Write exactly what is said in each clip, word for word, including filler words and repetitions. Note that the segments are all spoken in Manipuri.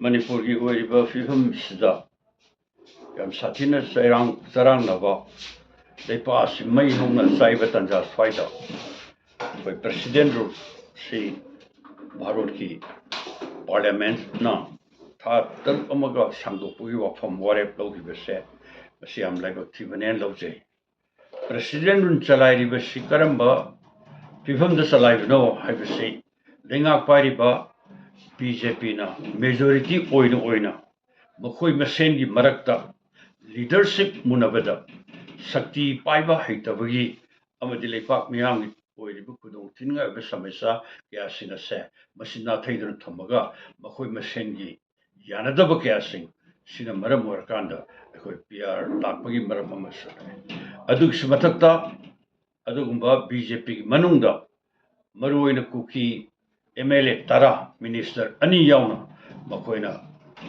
ꯃꯅꯤꯄꯨꯔꯒꯤ ꯑꯣꯏꯔꯤꯕ ꯐꯤꯕꯝꯁꯤꯗ ꯌꯥꯝ ꯁꯥꯊꯤꯅ ꯆꯩꯔꯥꯡ ꯆꯔꯥꯡꯅꯕ, ꯂꯩꯄꯥꯛ ꯑꯁꯤ ꯃꯩ ꯍꯧꯅ ꯆꯥꯏꯕ ꯇꯥꯟꯖꯥ ꯁ꯭ꯋꯥꯏꯗ ꯑꯩꯈꯣꯏ ꯄ꯭ꯔꯦꯁꯤꯗꯦꯟ ꯔꯨꯜꯁꯤ ꯚꯥꯔꯠꯀꯤ ꯄꯥꯔꯂꯤꯌꯥꯃꯦꯟꯠꯅ ꯊꯥ ꯇꯔꯨꯛ ꯑꯃꯒ ꯁꯥꯡꯗꯣꯛꯄꯒꯤ ꯋꯥꯐꯝ ꯋꯥꯔꯦꯞ ꯂꯧꯈꯤꯕꯁꯦ, ꯃꯁꯤ ꯌꯥꯝ ꯂꯥꯏꯕꯛ ꯊꯤꯕꯅꯦꯅ ꯂꯧꯖꯩ꯫ ꯄ꯭ꯔꯦꯁꯤꯗꯦꯟ ꯔꯨꯜ ꯆꯂꯥꯏꯔꯤꯕꯁꯤ ꯀꯔꯝꯕ ꯐꯤꯕꯝꯗ ꯆꯂꯥꯏꯕꯅꯣ ꯍꯥꯏꯕꯁꯤ ꯂꯩꯉꯥꯛ ꯄꯥꯏꯔꯤꯕ ꯕꯤ ꯖꯦ ꯄꯤꯅ ꯃꯦꯖꯣꯔꯤꯇꯤ ꯑꯣꯏꯅ ꯑꯣꯏꯅ ꯃꯈꯣꯏ ꯃꯁꯦꯟꯒꯤ ꯃꯔꯛꯇ ꯂꯤꯗꯔꯁꯤꯞ ꯃꯨꯟꯅꯕꯗ ꯁꯛꯇꯤ ꯄꯥꯏꯕ ꯍꯩꯇꯕꯒꯤ ꯑꯃꯗꯤ ꯂꯩꯄꯥꯛ ꯃꯤꯌꯥꯝꯒꯤ ꯑꯣꯏꯔꯤꯕ ꯈꯨꯗꯣꯡ ꯊꯤꯅꯤꯡꯉꯥꯏ ꯑꯣꯏꯕ ꯁꯃꯁ꯭ꯌꯥ ꯀꯌꯥꯁꯤꯡ ꯑꯁꯦ ꯃꯁꯤ ꯅꯥꯊꯩꯗꯨꯅ ꯊꯝꯃꯒ ꯃꯈꯣꯏ ꯃꯁꯦꯟꯒꯤ ꯌꯥꯅꯗꯕ ꯀꯌꯥꯁꯤꯡ ꯁꯤꯅ ꯃꯔꯝ ꯑꯣꯏꯔꯀꯥꯟꯗ ꯑꯩꯈꯣꯏ ꯄꯤ ꯑꯥꯔ ꯂꯥꯛꯄꯒꯤ ꯃꯔꯝ ꯑꯃꯁꯨ ꯂꯩ꯫ ꯑꯗꯨꯒꯤꯁꯨ ꯃꯊꯛꯇ ꯑꯗꯨꯒꯨꯝꯕ ꯕꯤ ꯖꯦ ꯄꯤꯒꯤ ꯃꯅꯨꯡꯗ ꯃꯔꯨꯑꯣꯏꯅ ꯀꯨꯀꯤ ꯑꯦꯝ ꯑꯦꯜ ꯑꯦ ꯇꯔꯥ, ꯃꯤꯅꯤꯁꯇꯔ ꯑꯅꯤ ꯌꯥꯎꯅ ꯃꯈꯣꯏꯅ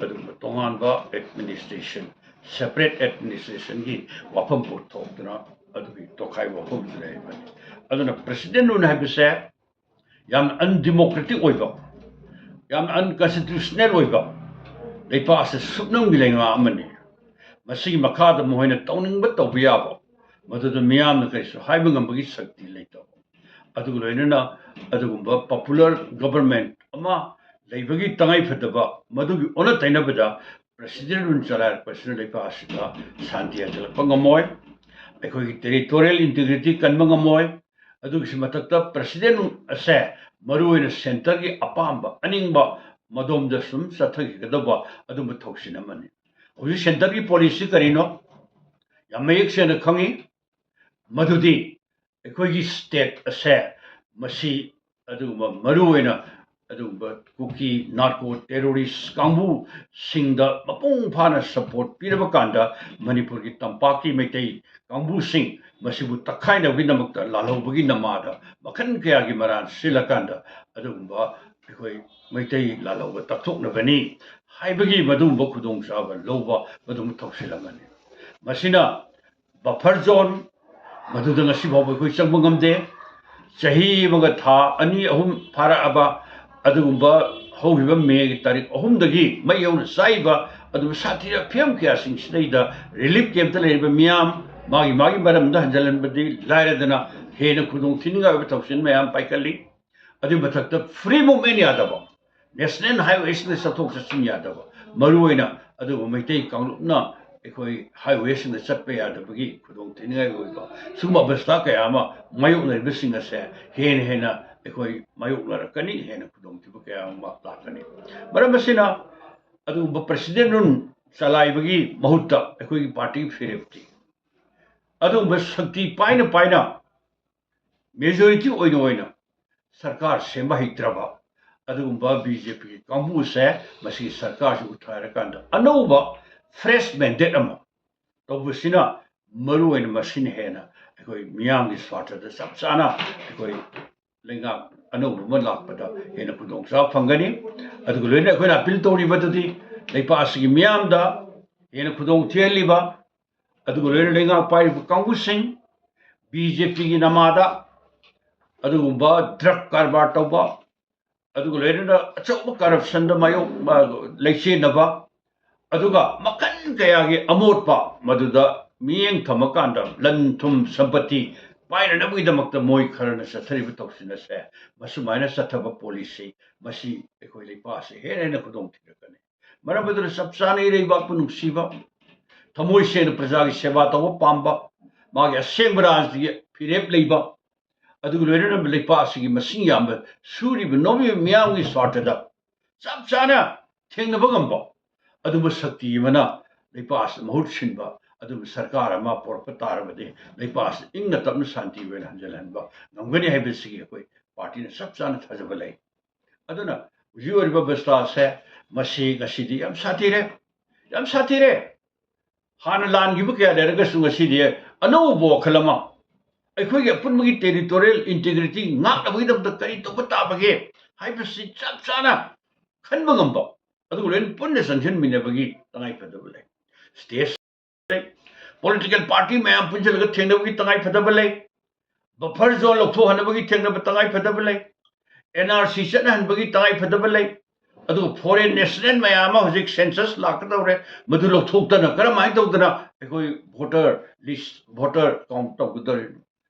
ꯑꯗꯨꯒꯨꯝꯕ ꯇꯣꯉꯥꯟꯕ ꯑꯦꯗꯃꯤꯅꯤꯁꯇ꯭ꯔꯦꯁꯟ, ꯁꯦꯄꯔꯦꯠ ꯑꯦꯗꯃꯤꯅꯤꯁꯇ꯭ꯔꯦꯁꯟꯒꯤ ꯋꯥꯐꯝ ꯄꯨꯊꯣꯛꯇꯨꯅ ꯑꯗꯨꯒꯤ ꯇꯣꯈꯥꯏꯕ ꯋꯥꯐꯝꯁꯨ ꯂꯩꯔꯤꯕꯅꯤ꯫ ꯑꯗꯨꯅ ꯄ꯭ꯔꯦꯁꯤꯗꯦꯟ ꯔꯨꯜ ꯍꯥꯏꯕꯁꯦ ꯌꯥꯝꯅ ꯑꯟꯗꯤꯃꯣꯀ꯭ꯔꯦꯇꯤꯛ ꯑꯣꯏꯕ, ꯌꯥꯝꯅ ꯑꯟꯀꯟꯁꯇꯤꯇ꯭ꯌꯨꯁꯅꯦꯜ ꯑꯣꯏꯕ ꯂꯩꯄꯥꯛ ꯑꯁꯤ ꯁꯨꯞꯅꯝꯒꯤ ꯂꯩꯉꯥꯛ ꯑꯃꯅꯤ꯫ ꯃꯁꯤꯒꯤ ꯃꯈꯥꯗ ꯃꯈꯣꯏꯅ ꯇꯧꯅꯤꯡꯕ ꯇꯧꯕ ꯌꯥꯕ, ꯃꯗꯨꯗ ꯃꯤꯌꯥꯝꯅ ꯀꯔꯤꯁꯨ ꯍꯥꯏꯕ ꯉꯝꯕꯒꯤ ꯁꯛꯇꯤ ꯂꯩꯇꯕ, ꯑꯗꯨꯒ ꯂꯣꯏꯅꯅ ꯑꯗꯨꯒꯨꯝꯕ ꯄꯣꯄꯨꯂꯔ ꯒꯕꯔꯟꯃꯦꯟꯠ ꯑꯃ ꯂꯩꯕꯒꯤ ꯇꯉꯥꯏ ꯐꯗꯕ ꯃꯗꯨꯒꯤ ꯑꯣꯟꯅ ꯇꯩꯅꯕꯗ ꯄ꯭ꯔꯦꯁꯤꯗꯦꯟ ꯔꯨꯜ ꯆꯂꯥꯏꯔꯛꯄꯁꯤꯅ ꯂꯩꯄꯥꯛ ꯑꯁꯤꯗ ꯁꯥꯟꯇꯤ ꯍꯟꯖꯤꯜꯂꯛꯄ ꯉꯝꯃꯣꯏ, ꯑꯩꯈꯣꯏꯒꯤ ꯇꯦꯔꯤꯇꯣꯔꯤꯌꯦꯜ ꯏꯟꯇꯤꯒ꯭ꯔꯤꯇꯤ ꯀꯟꯕ ꯉꯝꯃꯣꯏ꯫ ꯑꯗꯨꯒꯤꯁꯨ ꯃꯊꯛꯇ ꯄ꯭ꯔꯦꯁꯤꯗꯦꯟ ꯑꯁꯦ ꯃꯔꯨꯑꯣꯏꯅ ꯁꯦꯟꯇꯔꯒꯤ ꯑꯄꯥꯝꯕ ꯑꯅꯤꯡꯕ ꯃꯗꯣꯝꯗ ꯁꯨꯝ ꯆꯠꯊꯈꯤꯒꯗꯧꯕ ꯑꯗꯨꯝꯕ ꯊꯧꯁꯤꯜ ꯑꯃꯅꯤ꯫ ꯍꯧꯖꯤꯛ ꯁꯦꯟꯇꯔꯒꯤ ꯄꯣꯂꯤꯁꯤ ꯀꯔꯤꯅꯣ? ꯌꯥꯝ ꯃꯌꯦꯛ ꯁꯦꯡꯅ ꯈꯪꯉꯤ ꯃꯗꯨꯗꯤ ꯑꯩꯈꯣꯏꯒꯤ ꯁ꯭ꯇꯦꯠ ꯑꯁꯦ ꯃꯁꯤ ꯑꯗꯨꯒꯨꯝꯕ ꯃꯔꯨꯑꯣꯏꯅ ꯑꯗꯨꯒꯨꯝꯕ ꯀꯨꯀꯤ ꯅꯥꯔꯀꯣ ꯇꯦꯔꯣꯔꯤꯁ ꯀꯥꯡꯕꯨꯁꯤꯡꯗ ꯃꯄꯨꯡ ꯐꯥꯅ ꯁꯄꯣꯔꯠ ꯄꯤꯔꯕ ꯀꯥꯟꯗ ꯃꯅꯤꯄꯨꯔꯒꯤ ꯇꯝꯄꯥꯛꯀꯤ ꯃꯩꯇꯩ ꯀꯥꯡꯕꯨꯁꯤꯡ ꯃꯁꯤꯕꯨ ꯇꯛꯈꯥꯏꯅꯕꯒꯤꯗꯃꯛꯇ ꯂꯥꯜꯍꯧꯕꯒꯤ ꯅꯃꯥꯗ ꯃꯈꯜ ꯀꯌꯥꯒꯤ ꯃꯔꯥꯜ ꯁꯤꯜꯂꯀꯥꯟꯗ ꯑꯗꯨꯒꯨꯝꯕ ꯑꯩꯈꯣꯏ ꯃꯩꯇꯩ ꯂꯥꯜꯍꯧꯕ ꯇꯛꯊꯣꯛꯅꯕꯅꯤ ꯍꯥꯏꯕꯒꯤ ꯃꯗꯨꯒꯨꯝꯕ ꯈꯨꯗꯣꯡꯆꯥꯕ ꯂꯧꯕ ꯃꯗꯨꯒꯨꯝꯕ ꯊꯧꯁꯤꯜ ꯑꯃꯅꯤ꯫ ꯃꯁꯤꯅ ꯕꯐꯔ ꯖꯣꯟ, ꯃꯗꯨꯗ ꯉꯁꯤ ꯐꯥꯎꯕ ꯑꯩꯈꯣꯏ ꯆꯪꯕ ꯉꯝꯗꯦ꯫ ꯆꯍꯤ ꯑꯃꯒ ꯊꯥ ꯑꯅꯤ ꯑꯍꯨꯝ ꯐꯥꯔꯛꯑꯕ ꯑꯗꯨꯒꯨꯝꯕ ꯍꯧꯈꯤꯕ ꯃꯦꯒꯤ ꯇꯥꯔꯤꯛ ꯑꯍꯨꯝꯗꯒꯤ ꯃꯩ ꯍꯧꯅ ꯆꯥꯛꯏꯕ ꯑꯗꯨꯒ ꯁꯥꯊꯤꯔꯕ ꯐꯤꯕꯝ ꯀꯌꯥꯁꯤꯡꯁꯤꯗꯩꯗ ꯔꯤꯂꯤꯐ ꯀꯦꯝꯞꯇ ꯂꯩꯔꯤꯕ ꯃꯤꯌꯥꯝ ꯃꯥꯒꯤ ꯃꯥꯒꯤ ꯃꯔꯝꯗ ꯍꯟꯖꯤꯜꯍꯟꯕꯗꯤ ꯂꯥꯏꯔꯗꯅ ꯍꯦꯟꯅ ꯈꯨꯗꯣꯡ ꯊꯤꯅꯤꯡꯉꯥꯏ ꯑꯣꯏꯕ ꯊꯧꯁꯤꯜ ꯃꯌꯥꯝ ꯄꯥꯏꯈꯠꯂꯤ꯫ ꯑꯗꯨꯒꯤ ꯃꯊꯛꯇ ꯐ꯭ꯔꯤ ꯃꯨꯞꯃꯦꯟ ꯌꯥꯗꯕ, ꯅꯦꯁꯅꯦꯜ ꯍꯥꯏꯋꯦꯁꯤꯗ ꯆꯠꯊꯣꯛ ꯆꯠꯁꯤꯟ ꯌꯥꯗꯕ, ꯃꯔꯨꯑꯣꯏꯅ ꯑꯗꯨꯒ ꯃꯩꯇꯩ ꯀꯥꯡꯂꯨꯞꯅ ꯑꯩꯈꯣꯏ ꯍꯥꯏꯋꯦꯁꯤꯡꯗ ꯆꯠꯄ ꯌꯥꯗꯕꯒꯤ ꯈꯨꯗꯣꯡ ꯊꯤꯅꯤꯡꯉꯥꯏ ꯑꯣꯏꯕ ꯁꯤꯒꯨꯝꯕ ꯑꯕꯁꯊꯥ ꯀꯌꯥ ꯑꯃ ꯃꯥꯌꯣꯛꯅꯔꯤꯕꯁꯤꯡ ꯑꯁꯦ ꯍꯦꯟꯅ ꯍꯦꯟꯅ ꯑꯩꯈꯣꯏ ꯃꯥꯌꯣꯛꯅꯔꯛꯀꯅꯤ, ꯍꯦꯟꯅ ꯈꯨꯗꯣꯡꯊꯤꯕ ꯀꯌꯥ ꯑꯃ ꯂꯥꯛꯀꯅꯤ꯫ ꯃꯔꯝ ꯑꯁꯤꯅ ꯑꯗꯨꯒꯨꯝꯕ ꯄ꯭ꯔꯦꯁꯤꯗꯦꯟ ꯔꯨꯜ ꯆꯂꯥꯏꯕꯒꯤ ꯃꯍꯨꯠꯇ ꯑꯩꯈꯣꯏꯒꯤ ꯄꯥꯔꯇꯤꯒꯤ ꯐꯤꯔꯦꯞꯇꯤ ꯑꯗꯨꯒꯨꯝꯕ ꯁꯛꯇꯤ ꯄꯥꯏꯅ ꯄꯥꯏꯅ ꯃꯦꯖꯣꯔꯤꯇꯤ ꯑꯣꯏꯅ ꯑꯣꯏꯅ ꯁꯔꯀꯥꯔ ꯁꯦꯝꯕ ꯍꯩꯇ꯭ꯔꯕ ꯑꯗꯨꯒꯨꯝꯕ ꯕꯤ ꯖꯦ ꯄꯤꯒꯤ ꯀꯥꯡꯕꯨꯁꯦ ꯃꯁꯤꯒꯤ ꯁꯔꯀꯥꯔꯁꯤ ꯎꯠꯊꯔꯀꯥꯟꯗ ꯑꯅꯧꯕ ꯐ꯭ꯔꯦꯁ ꯃꯦꯟꯗꯦꯠ ꯑꯃ ꯇꯧꯕꯁꯤꯅ ꯃꯔꯨꯑꯣꯏꯅ ꯃꯁꯤꯅ ꯍꯦꯟꯅ ꯑꯩꯈꯣꯏ ꯃꯤꯌꯥꯝꯒꯤ ꯁ꯭ꯋꯥꯔꯊꯗ ꯆꯞ ꯆꯥꯅ ꯑꯩꯈꯣꯏ ꯂꯩꯉꯥꯛ ꯑꯅꯧꯕ ꯑꯃ ꯂꯥꯛꯄꯗ ꯍꯦꯟꯅ ꯈꯨꯗꯣꯡꯆꯥꯕ ꯐꯪꯒꯅꯤ꯫ ꯑꯗꯨꯒ ꯂꯣꯏꯅꯅ ꯑꯩꯈꯣꯏꯅ ꯑꯄꯤꯜ ꯇꯧꯔꯤꯕꯗꯨꯗꯤ ꯂꯩꯄꯥꯛ ꯑꯁꯤꯒꯤ ꯃꯤꯌꯥꯝꯗ ꯍꯦꯟꯅ ꯈꯨꯗꯣꯡ ꯊꯤꯍꯜꯂꯤꯕ ꯑꯗꯨꯒ ꯂꯣꯏꯅꯅ ꯂꯩꯉꯥꯛ ꯄꯥꯏꯔꯤꯕ ꯀꯥꯡꯕꯨꯁꯤꯡ ꯕꯤ ꯖꯦ ꯄꯤꯒꯤ ꯅꯃꯥꯗ ꯑꯗꯨꯒꯨꯝꯕ ꯗ꯭ꯔꯒ ꯀꯔꯕꯥꯔ ꯇꯧꯕ, ꯑꯗꯨꯒ ꯂꯣꯏꯅꯅ ꯑꯆꯧꯕ ꯀꯔꯞꯁꯟꯗ ꯃꯥꯌꯣꯛ ꯂꯩꯆꯦꯟꯅꯕ, ꯑꯗꯨꯒ ꯃꯈꯜ ꯀꯌꯥꯒꯤ ꯑꯃꯣꯠꯄ ꯃꯗꯨꯗ ꯃꯤꯠꯌꯦꯡ ꯊꯝꯃꯀꯥꯟꯗ ꯂꯟ ꯊꯨꯝ ꯁꯝꯄꯇꯤ ꯄꯥꯏꯅꯅꯕꯒꯤꯗꯃꯛꯇ ꯃꯣꯏ ꯈꯔꯅ ꯆꯠꯊꯔꯤꯕ ꯊꯧꯁꯤꯜ ꯑꯁꯦ ꯃꯁꯨꯃꯥꯏꯅ ꯆꯠꯊꯕ ꯄꯣꯂꯤꯁꯤ ꯃꯁꯤ ꯑꯩꯈꯣꯏ ꯂꯩꯄꯥꯛ ꯑꯁꯤ ꯍꯦꯟꯅ ꯍꯦꯟꯅ ꯈꯨꯗꯣꯡ ꯊꯤꯔꯛꯀꯅꯤ꯫ ꯃꯔꯝ ꯑꯗꯨꯅ ꯆꯞ ꯆꯥꯅ ꯏꯔꯩꯕꯥꯛꯄꯨ ꯅꯨꯡꯁꯤꯕ, ꯊꯃꯣꯏ ꯁꯦꯡꯅ ꯄ꯭ꯔꯖꯥꯒꯤ ꯁꯦꯕꯥ ꯇꯧꯕ ꯄꯥꯝꯕ, ꯃꯥꯒꯤ ꯑꯁꯦꯡꯕ ꯔꯥꯖꯅꯤꯇꯤꯒꯤ ꯐꯤꯔꯦꯞ ꯂꯩꯕ, ꯑꯗꯨꯒ ꯂꯣꯏꯅꯅ ꯂꯩꯄꯥꯛ ꯑꯁꯤꯒꯤ ꯃꯁꯤꯡ ꯌꯥꯝꯕ ꯁꯨꯔꯤꯕ ꯅꯣꯝꯃꯤꯕ ꯃꯤꯌꯥꯝꯒꯤ ꯁ꯭ꯋꯥꯔꯊꯗ ꯆꯞ ꯆꯥꯅ ꯊꯦꯡꯅꯕ ꯉꯝꯕ ꯑꯗꯨꯒꯨꯝꯕ ꯁꯛꯇꯤ ꯑꯃꯅ ꯂꯩꯄꯥꯛ ꯑꯁꯤꯗ ꯃꯍꯨꯠ ꯁꯤꯟꯕ ꯑꯗꯨꯒꯨꯝꯕ ꯁꯔꯀꯥꯔ ꯑꯃ ꯄꯨꯔꯛꯄ ꯇꯥꯔꯕꯗꯤ ꯂꯩꯄꯥꯛ ꯑꯁꯤ ꯏꯪꯅ ꯇꯞꯅ ꯁꯥꯟꯇꯤ ꯑꯣꯏꯅ ꯍꯟꯖꯤꯜꯍꯟꯕ ꯉꯝꯒꯅꯤ ꯍꯥꯏꯕꯁꯤꯒꯤ ꯑꯩꯈꯣꯏ ꯄꯥꯔꯇꯤꯅ ꯆꯞ ꯆꯥꯅ ꯊꯥꯖꯕ ꯂꯩ꯫ ꯑꯗꯨꯅ ꯍꯧꯖꯤꯛ ꯑꯣꯏꯔꯤꯕ ꯑꯕꯁꯊꯥ ꯑꯁꯦ ꯃꯁꯤ ꯉꯁꯤꯗꯤ ꯌꯥꯝ ꯁꯥꯊꯤꯔꯦ, ꯌꯥꯝ ꯁꯥꯊꯤꯔꯦ꯫ ꯍꯥꯟꯅ ꯂꯥꯟꯈꯤꯕ ꯀꯌꯥ ꯂꯩꯔꯒꯁꯨ ꯉꯁꯤꯗꯤ ꯑꯅꯧꯕ ꯋꯥꯈꯜ ꯑꯃ, ꯑꯩꯈꯣꯏꯒꯤ ꯑꯄꯨꯟꯕꯒꯤ ꯇꯦꯔꯤꯇꯣꯔꯤꯌꯦꯜ ꯏꯟꯇꯤꯒ꯭ꯔꯤꯇꯤ ꯉꯥꯛꯅꯕꯒꯤꯗꯃꯛꯇ ꯀꯔꯤ ꯇꯧꯕ ꯇꯥꯕꯒꯦ ꯍꯥꯏꯕꯁꯤ ꯆꯞ ꯆꯥꯅ ꯈꯟꯕ ꯉꯝꯕ, ꯑꯗꯨꯒ ꯂꯣꯏꯅ ꯄꯨꯟꯅ ꯆꯪꯁꯤꯟꯃꯤꯟꯅꯕꯒꯤ ꯇꯉꯥꯏꯐꯗꯕ ꯂꯩ꯫ ꯁ꯭ꯇꯦꯠ ꯄꯣꯂꯤꯇꯤꯀꯦꯜ ꯄꯥꯔꯇꯤ ꯃꯌꯥꯝ ꯄꯨꯟꯁꯤꯜꯂꯒ ꯊꯦꯡꯅꯕꯒꯤ ꯇꯉꯥꯏꯐꯗꯕ ꯂꯩ꯫ ꯕꯐꯔ ꯖꯣꯟ ꯂꯧꯊꯣꯛꯍꯟꯅꯕꯒꯤ ꯊꯦꯡꯅꯕ ꯇꯉꯥꯏꯐꯗꯕ ꯂꯩ꯫ ꯑꯦꯟ ꯑꯥꯔ ꯁꯤ ꯆꯠꯅꯍꯟꯕꯒꯤ ꯇꯉꯥꯏꯐꯗꯕ ꯂꯩ꯫ ꯑꯗꯨꯒ foreign national ꯃꯌꯥꯝ ꯑꯃ ꯍꯧꯖꯤꯛ census ꯂꯥꯛꯀꯗꯧꯔꯦ, ꯃꯗꯨ ꯂꯧꯊꯣꯛꯇꯅ ꯀꯔꯝꯍꯥꯏꯅ ꯇꯧꯗꯅ ꯑꯩꯈꯣꯏ voter list, voter count ꯇꯧꯒꯗꯧꯔꯤꯅꯣ?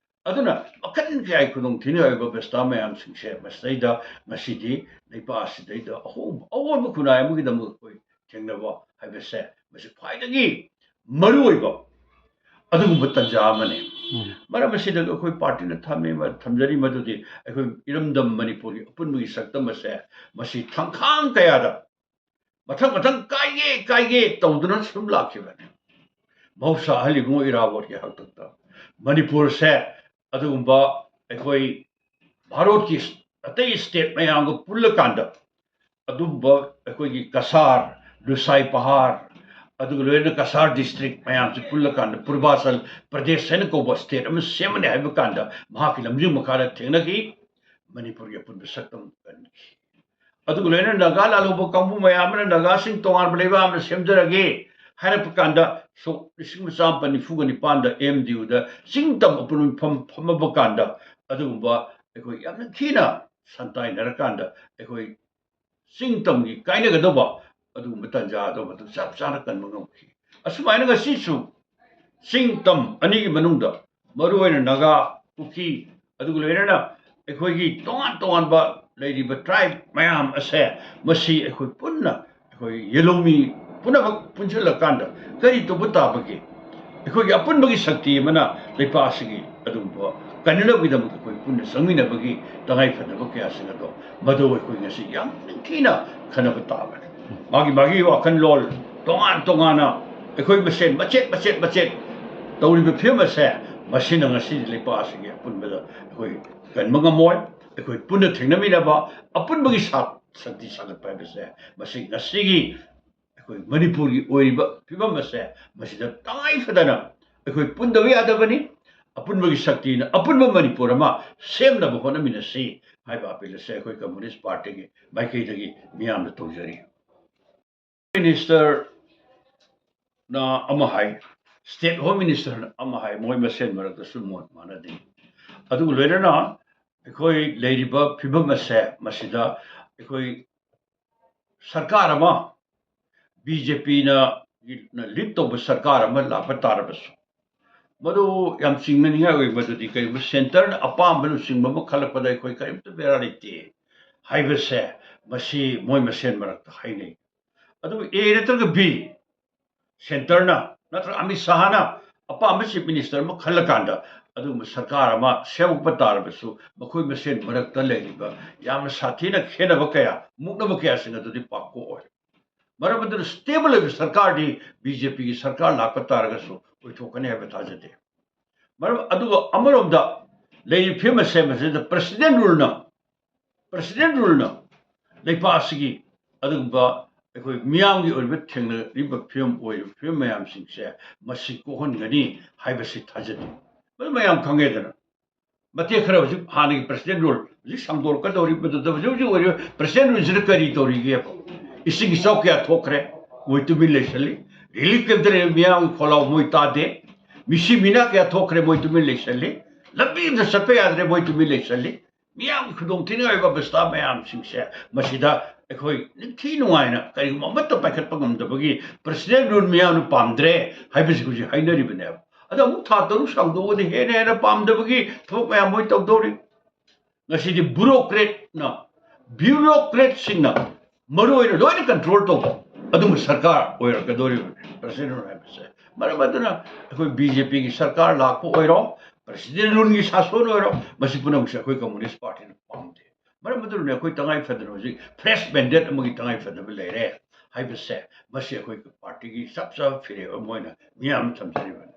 ꯑꯗꯨꯅ ꯃꯈꯜ ꯀꯌꯥꯒꯤ ꯈꯨꯗꯣꯡꯊꯤꯅꯤꯡꯉꯥꯏ ꯑꯣꯏꯕ ꯑꯕꯁꯊꯥ ꯃꯌꯥꯝꯁꯤꯡꯁꯦ ꯃꯁꯤꯗꯩꯗ ꯉꯁꯤꯗꯤ ꯂꯩꯄꯥꯛ ꯑꯁꯤꯗꯩꯗ ꯑꯍꯣꯡꯕ, ꯑꯑꯣꯟꯕ ꯈꯨꯟꯅꯥꯏ ꯑꯃꯒꯤꯗꯃꯛ ꯑꯩꯈꯣꯏ ꯊꯦꯡꯅꯕ ꯍꯥꯏꯕꯁꯦ ꯃꯁꯤ ꯈ꯭ꯋꯥꯏꯗꯒꯤ ꯃꯔꯨꯑꯣꯏꯕ ꯑꯗꯨꯒꯨꯝꯕ ꯇꯥꯟꯖꯥ ꯑꯃꯅꯤ꯫ ꯃꯔꯝ ꯑꯁꯤꯗ ꯑꯩꯈꯣꯏ ꯄꯥꯔꯇꯤꯅ ꯊꯝꯃꯤ, ꯊꯝꯖꯔꯤ ꯃꯗꯨꯗꯤ ꯑꯩꯈꯣꯏ ꯏꯔꯝꯗꯝ ꯃꯅꯤꯄꯨꯔꯒꯤ ꯑꯄꯨꯟꯕꯒꯤ ꯁꯛꯇꯝ ꯑꯁꯦ ꯃꯁꯤ ꯊꯥꯡꯈꯥꯡ ꯀꯌꯥꯗ ꯃꯊꯪ ꯃꯊꯪ ꯀꯥꯏꯒꯦ ꯀꯥꯏꯒꯦ ꯇꯧꯗꯨꯅ ꯁꯨꯝ ꯂꯥꯛꯈꯤꯕꯅꯤ꯫ ꯃꯍꯧꯁꯥ ꯑꯍꯜ ꯏꯕꯨꯡꯉꯣ ꯏꯔꯥꯕꯣꯠꯀꯤ ꯍꯥꯛꯇꯛꯇ ꯃꯅꯤꯄꯨꯔꯁꯦ ꯑꯗꯨꯒꯨꯝꯕ ꯑꯩꯈꯣꯏ ꯚꯥꯔꯠꯀꯤ ꯑꯇꯩ state ꯃꯌꯥꯝꯒ ꯄꯨꯜꯂꯀꯥꯟꯗ ꯑꯗꯨꯝꯕ ꯑꯩꯈꯣꯏꯒꯤ ꯀꯁꯥꯔ, ꯂꯨꯁꯥꯏ ꯄꯍꯥꯔ, ꯑꯗꯨꯒ ꯂꯣꯏꯅꯅ ꯀꯁꯥꯔ district ꯃꯌꯥꯝꯁꯤ ꯄꯨꯜꯂꯀꯥꯟꯗ ꯄꯨꯔꯕꯥꯆꯜ ꯄ꯭ꯔꯗꯦꯁ ꯍꯥꯏꯅ ꯀꯧꯕ state ꯑꯃ ꯁꯦꯝꯃꯅꯤ ꯍꯥꯏꯕ ꯀꯥꯟꯗ ꯃꯍꯥꯛꯀꯤ ꯂꯝꯖꯤꯡ ꯃꯈꯥꯗ ꯊꯦꯡꯅꯈꯤ꯫ ꯃꯅꯤꯄꯨꯔꯒꯤ ꯑꯄꯨꯟꯕ ꯁꯛꯇꯝ ꯀꯟꯈꯤ꯫ ꯑꯗꯨꯒ ꯂꯣꯏꯅꯅ ꯅꯥꯒꯥ ꯂꯥꯜꯍꯧꯕ ꯀꯥꯡꯕꯨ ꯃꯌꯥꯝ ꯑꯃꯅ ꯅꯥꯒꯥꯁꯤꯡ ꯇꯣꯉꯥꯟꯕ ꯂꯩꯕꯥꯛ ꯑꯃ ꯁꯦꯝꯖꯔꯒꯦ ꯍꯥꯏꯔꯛꯄ ꯀꯥꯟꯗ, ꯁꯣꯛ ꯂꯤꯁꯤꯡ ꯃꯆꯥ ꯃꯥꯄꯟ ꯅꯤꯐꯨꯒ ꯅꯤꯄꯥꯟꯗ ꯑꯦꯝ ꯗꯤ ꯌꯨꯗ ꯆꯤꯡ ꯇꯝ ꯑꯄꯨꯟꯕ ꯃꯤꯐꯝ ꯐꯝꯃꯕ ꯀꯥꯟꯗ, ꯑꯗꯨꯒꯨꯝꯕ ꯑꯩꯈꯣꯏ ꯌꯥꯝꯅ ꯊꯤꯅ ꯁꯟꯇꯥꯏꯅꯔꯀꯥꯟꯗ ꯑꯩꯈꯣꯏ ꯆꯤꯡ ꯇꯝꯒꯤ ꯀꯥꯏꯅꯒꯗꯧꯕ ꯑꯗꯨꯒꯨꯝꯕ ꯇꯥꯟꯖꯥ ꯑꯗꯨ ꯃꯗꯨ ꯆꯞ ꯆꯥꯅ ꯀꯟꯕ ꯉꯝꯈꯤ꯫ ꯑꯁꯨꯃꯥꯏꯅ ꯉꯁꯤꯁꯨ ꯆꯤꯡ ꯇꯝ ꯑꯅꯤꯒꯤ ꯃꯅꯨꯡꯗ ꯃꯔꯨꯑꯣꯏꯅ ꯅꯥꯒꯥ, ꯀꯨꯀꯤ, ꯑꯗꯨꯒ ꯂꯣꯏꯅꯅ ꯑꯩꯈꯣꯏꯒꯤ ꯇꯣꯉꯥꯟ ꯇꯣꯉꯥꯟꯕ ꯂꯩꯔꯤꯕ tribe ꯃꯌꯥꯝ ꯑꯁꯦ ꯃꯁꯤ ꯑꯩꯈꯣꯏ ꯄꯨꯟꯅ ꯑꯩꯈꯣꯏ ꯌꯦꯂꯧꯃꯤ ꯄꯨꯝꯅꯃꯛ ꯄꯨꯟꯁꯤꯜꯂꯀꯥꯟꯗ ꯀꯔꯤ ꯇꯧꯕ ꯇꯥꯕꯒꯦ? ꯑꯩꯈꯣꯏꯒꯤ ꯑꯄꯨꯟꯕꯒꯤ ꯁꯛꯇꯤ ꯑꯃꯅ ꯂꯩꯄꯥꯛ ꯑꯁꯤꯒꯤ ꯑꯗꯨꯒꯨꯝꯕ ꯀꯟꯅꯅꯕꯒꯤꯗꯃꯛꯇ ꯑꯩꯈꯣꯏ ꯄꯨꯟꯅ ꯆꯪꯃꯤꯟꯅꯕꯒꯤ ꯇꯉꯥꯏ ꯐꯗꯕ ꯀꯌꯥꯁꯤꯡ ꯑꯗꯣ ꯃꯗꯨ ꯑꯩꯈꯣꯏ ꯉꯁꯤ ꯌꯥꯝ ꯅꯤꯡꯊꯤꯅ ꯈꯟꯅꯕ ꯇꯥꯕꯅꯤ꯫ ꯃꯥꯒꯤ ꯃꯥꯒꯤ ꯋꯥꯈꯜꯂꯣꯟ ꯇꯣꯉꯥꯟ ꯇꯣꯉꯥꯟꯅ ꯑꯩꯈꯣꯏ ꯃꯁꯦꯟ ꯃꯆꯦꯠ ꯃꯆꯦꯠ ꯃꯆꯦꯠ ꯇꯧꯔꯤꯕ ꯐꯤꯕꯝ ꯑꯁꯦ ꯃꯁꯤꯅ ꯉꯁꯤꯗꯤ ꯂꯩꯄꯥꯛ ꯑꯁꯤꯒꯤ ꯑꯄꯨꯟꯕꯗ ꯑꯩꯈꯣꯏ ꯀꯟꯕ ꯉꯝꯃꯣꯏ꯫ ꯑꯩꯈꯣꯏ ꯄꯨꯟꯅ ꯊꯦꯡꯅꯃꯤꯟꯅꯕ, ꯑꯄꯨꯟꯕꯒꯤ ꯁꯛ-, ꯁꯛꯇꯤ ꯁꯥꯒꯠꯄ ꯍꯥꯏꯕꯁꯦ ꯃꯁꯤ ꯉꯁꯤꯒꯤ ꯑꯩꯈꯣꯏ ꯃꯅꯤꯄꯨꯔꯒꯤ ꯑꯣꯏꯔꯤꯕ ꯐꯤꯕꯝ ꯑꯁꯦ ꯃꯁꯤꯗ ꯇꯉꯥꯏ ꯐꯗꯅ ꯑꯩꯈꯣꯏ ꯄꯨꯟꯗꯕ ꯌꯥꯗꯕꯅꯤ꯫ ꯑꯄꯨꯟꯕꯒꯤ ꯁꯛꯇꯤꯅ ꯑꯄꯨꯟꯕ ꯃꯅꯤꯄꯨꯔ ꯑꯃ ꯁꯦꯝꯅꯕ ꯍꯣꯠꯅꯃꯤꯟꯅꯁꯤ ꯍꯥꯏꯕ appeal ꯑꯁꯦ ꯑꯩꯈꯣꯏ Communist Partyꯒꯤ ꯃꯥꯏꯀꯩꯗꯒꯤ ꯃꯤꯌꯥꯝꯗ ꯇꯧꯖꯔꯤ꯫ Minister ꯅ ꯑꯃ ꯍꯥꯏ, State Home Minister ꯅ ꯑꯃ ꯍꯥꯏ, ꯃꯣꯏ ꯃꯁꯦꯟ ꯃꯔꯛꯇꯁꯨ ꯃꯣꯠ ꯃꯥꯟꯅꯗꯦ꯫ ꯑꯗꯨꯒ ꯂꯣꯏꯅꯅ ꯑꯩꯈꯣꯏ ꯂꯩꯔꯤꯕ ꯐꯤꯕꯝ ꯑꯁꯦ ꯃꯁꯤꯗ ꯑꯩꯈꯣꯏ ꯁꯔꯀꯥꯔ ꯑꯃ, ꯕꯤ ꯖꯦ ꯄꯤꯅ ꯂꯤꯗ ꯇꯧꯕ ꯁꯔꯀꯥꯔ ꯑꯃ ꯂꯥꯛꯄ ꯇꯥꯔꯕꯁꯨ, ꯃꯗꯨ ꯌꯥꯝ ꯆꯤꯡꯅꯅꯤꯡꯉꯥꯏ ꯑꯣꯏ꯫ ꯃꯗꯨꯗꯤ ꯀꯔꯤꯒꯨꯝꯕ ꯁꯦꯟꯇꯔꯅ ꯑꯄꯥꯝꯕ ꯂꯨꯆꯤꯡꯕ ꯑꯃ ꯈꯜꯂꯛꯄꯗ ꯑꯩꯈꯣꯏ ꯀꯔꯤꯝꯇ ꯕꯦꯔꯥ ꯂꯩꯇꯦ ꯍꯥꯏꯕꯁꯦ, ꯃꯁꯤ ꯃꯣꯏ ꯃꯁꯦꯟ ꯃꯔꯛꯇ ꯍꯥꯏꯅꯩ꯫ ꯑꯗꯨꯕꯨ ꯑꯦ ꯅꯠꯇ꯭ꯔꯒ ꯕꯤ, ꯁꯦꯟꯇꯔꯅ ꯅꯠꯇ꯭ꯔꯒ ꯑꯃꯤꯠ ꯁꯍꯥꯅ ꯑꯄꯥꯝꯕ ꯆꯤꯐ ꯃꯤꯅꯤꯁꯇꯔ ꯑꯃ ꯈꯜꯂꯀꯥꯟꯗ ꯑꯗꯨꯒꯨꯝꯕ ꯁꯔꯀꯥꯔ ꯑꯃ ꯁꯦꯝꯃꯛꯄ ꯇꯥꯔꯕꯁꯨ, ꯃꯈꯣꯏ ꯃꯁꯦꯟ ꯃꯔꯛꯇ ꯂꯩꯔꯤꯕ ꯌꯥꯝꯅ ꯁꯥꯊꯤꯅ ꯈꯦꯠꯅꯕ ꯀꯌꯥ, ꯃꯨꯛꯅꯕ ꯀꯌꯥꯁꯤꯡ ꯑꯗꯨꯗꯤ ꯄꯥꯛ ꯀꯣꯛꯑꯣꯏ꯫ ꯃꯔꯝ ꯑꯗꯨꯅ ꯁ꯭ꯇꯦꯕꯜ ꯑꯣꯏꯕ ꯁꯔꯀꯥꯔꯗꯤ ꯕꯤ ꯖꯦ ꯄꯤꯒꯤ ꯁꯔꯀꯥꯔ ꯂꯥꯛꯄ ꯇꯥꯔꯒꯁꯨ ꯑꯣꯏꯊꯣꯛꯀꯅꯤ ꯍꯥꯏꯕ ꯊꯥꯖꯗꯦ꯫ ꯃꯔꯝ ꯑꯗꯨꯒ ꯑꯃꯔꯣꯝꯗ ꯂꯩꯔꯤꯕ ꯐꯤꯕꯝ ꯑꯁꯦ ꯃꯁꯤꯗ ꯄ꯭ꯔꯁꯤꯗꯦꯟ ꯔꯨꯜꯅ, ꯄ꯭ꯔꯁꯤꯗꯦꯟ ꯔꯨꯜꯅ ꯂꯩꯄꯥꯛ ꯑꯁꯤꯒꯤ ꯑꯗꯨꯒꯨꯝꯕ ꯑꯩꯈꯣꯏ ꯃꯤꯌꯥꯝꯒꯤ ꯑꯣꯏꯔꯤꯕ ꯊꯦꯡꯅꯔꯤꯕ ꯐꯤꯕꯝ ꯑꯣꯏꯔꯤꯕ ꯐꯤꯕꯝ ꯃꯌꯥꯝꯁꯤꯡꯁꯦ ꯃꯁꯤ ꯀꯣꯛꯍꯟꯒꯅꯤ ꯍꯥꯏꯕꯁꯤ ꯊꯥꯖꯗꯦ꯫ ꯃꯗꯨ ꯃꯌꯥꯝ ꯈꯪꯉꯦꯗꯅ꯫ ꯃꯇꯦꯛ ꯈꯔ ꯍꯧꯖꯤꯛ ꯍꯥꯟꯅꯒꯤ ꯄ꯭ꯔꯁꯤꯗꯦꯟ ꯔꯨꯜ ꯍꯧꯖꯤꯛ ꯁꯥꯡꯗꯣꯔꯛꯀꯗꯧꯔꯤꯕꯗꯨꯗ ꯍꯧꯖꯤꯛ ꯍꯧꯖꯤꯛ ꯑꯣꯏꯔꯤꯕ ꯄ꯭ꯔꯁꯤꯗꯦꯟ ꯔꯨꯜꯁꯤꯗ ꯀꯔꯤ ꯇꯧꯔꯤꯒꯦꯕ? ꯏꯁꯤꯡ ꯏꯆꯥꯎ ꯀꯌꯥ ꯊꯣꯛꯈ꯭ꯔꯦ, ꯃꯣꯏ ꯇꯨꯃꯤꯟ ꯂꯩꯁꯜꯂꯤ꯫ ꯔꯤꯂꯤꯐ ꯀꯦꯝꯞꯇ ꯂꯩꯕ ꯃꯤꯌꯥꯝꯒꯤ ꯈꯣꯜꯂꯥꯎ ꯃꯣꯏ ꯇꯥꯗꯦ꯫ ꯃꯤꯁꯤ ꯃꯤꯅꯥ ꯀꯌꯥ ꯊꯣꯛꯈ꯭ꯔꯦ, ꯃꯣꯏ ꯇꯨꯃꯤꯟ ꯂꯩꯁꯜꯂꯤ꯫ ꯂꯝꯕꯤ ꯑꯃꯗ ꯆꯠꯄ ꯌꯥꯗ꯭ꯔꯦ, ꯃꯣꯏ ꯇꯨꯃꯤꯟ ꯂꯩꯁꯜꯂꯤ꯫ ꯃꯤꯌꯥꯝꯒꯤ ꯈꯨꯗꯣꯡꯊꯤꯅꯤꯡꯉꯥꯏ ꯑꯣꯏꯕ ꯑꯕꯁꯊꯥ ꯃꯌꯥꯝꯁꯤꯡꯁꯦ ꯃꯁꯤꯗ ꯑꯩꯈꯣꯏ ꯅꯤꯡꯊꯤ ꯅꯨꯡꯉꯥꯏꯅ ꯀꯔꯤꯒꯨꯝꯕ ꯑꯃꯠꯇ ꯄꯥꯏꯈꯠꯄ ꯉꯝꯗꯕꯒꯤ ꯄ꯭ꯔꯁꯤꯗꯦꯟ ꯔꯨꯜ ꯃꯤꯌꯥꯝꯅ ꯄꯥꯝꯗ꯭ꯔꯦ ꯍꯥꯏꯕꯁꯤ ꯍꯧꯖꯤꯛ ꯍꯥꯏꯅꯔꯤꯕꯅꯦꯕ꯫ ꯑꯗꯣ ꯑꯃꯨꯛ ꯊꯥ ꯇꯔꯨꯛ ꯁꯥꯡꯗꯣꯛꯑꯒꯗꯤ ꯍꯦꯟꯅ ꯍꯦꯟꯅ ꯄꯥꯝꯗꯕꯒꯤ ꯊꯕꯛ ꯃꯌꯥꯝ ꯃꯣꯏ ꯇꯧꯗꯧꯔꯤ꯫ ꯉꯁꯤꯗꯤ ꯕ꯭ꯌꯨꯔꯣꯀ꯭ꯔꯦꯠꯅ, ꯕ꯭ꯌꯨꯔꯣꯀ꯭ꯔꯦꯠꯁꯤꯡꯅ ꯃꯔꯨ ꯑꯣꯏꯅ ꯂꯣꯏꯅ ꯀꯟꯇ꯭ꯔꯣꯜ ꯇꯧꯕ ꯑꯗꯨꯝꯕ ꯁꯔꯀꯥꯔ ꯑꯣꯏꯔꯛꯀꯗꯧꯔꯤꯕꯅꯤ ꯄ꯭ꯔꯁꯤꯗꯦꯟ ꯔꯨꯜ ꯍꯥꯏꯕꯁꯦ꯫ ꯃꯔꯝ ꯑꯗꯨꯅ ꯑꯩꯈꯣꯏ ꯕꯤ ꯖꯦ ꯄꯤꯒꯤ ꯁꯔꯀꯥꯔ ꯂꯥꯛꯄ ꯑꯣꯏꯔꯣ, ꯄ꯭ꯔꯁꯤꯗꯦꯟ ꯔꯨꯜꯒꯤ ꯁꯥꯁꯣꯟ ꯑꯣꯏꯔꯣ, ꯃꯁꯤ ꯄꯨꯝꯅꯃꯛꯁꯦ ꯑꯩꯈꯣꯏ ꯀꯝꯃꯨꯅꯤꯁ ꯄꯥꯔꯇꯤꯅ ꯄꯥꯝꯗꯦ꯫ ꯃꯔꯝ ꯑꯗꯨꯅꯅꯦ ꯑꯩꯈꯣꯏ ꯇꯉꯥꯏ ꯐꯗꯅ ꯍꯧꯖꯤꯛ ꯐ꯭ꯔꯦꯁ ꯃꯦꯟꯗꯦꯠ ꯑꯃꯒꯤ ꯇꯉꯥꯏ ꯐꯗꯕ ꯂꯩꯔꯦ ꯍꯥꯏꯕꯁꯦ, ꯃꯁꯤ ꯑꯩꯈꯣꯏ ꯄꯥꯔꯇꯤꯒꯤ ꯆꯞ ꯆꯥꯕ ꯐꯤꯔꯦꯞ ꯑꯃ ꯑꯣꯏꯅ ꯃꯤꯌꯥꯝ ꯊꯝꯖꯔꯤꯕꯅꯤ꯫